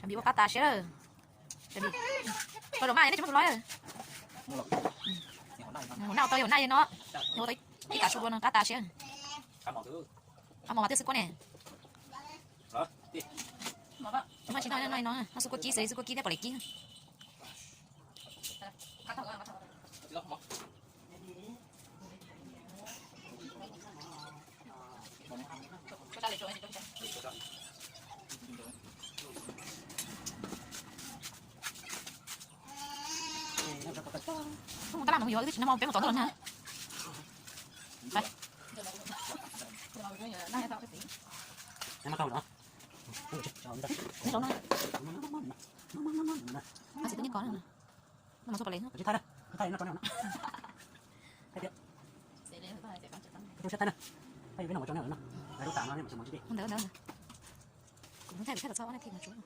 Tam sim ua qab tas siab lawm. Koj zaum maj nej tsis muaj tus lob. Hauv naj tau yog naj no, yog ua tau ib tas su dua no qab tas siab. Qab mos tiaj xwb kuab ne. Tsis muaj tsis no no no, xwb kuab kib xwb, xwb kuab kib thiab pom lem kib. Tab laj no yog twb tsis nag hmo peb mus tom ntej los na. Neb zaum no. Tsis tau neb ko na. No mas txog pom lem. Ntawd ntawd. Kuv thaij thaij txog ob nab thib mas tsuav.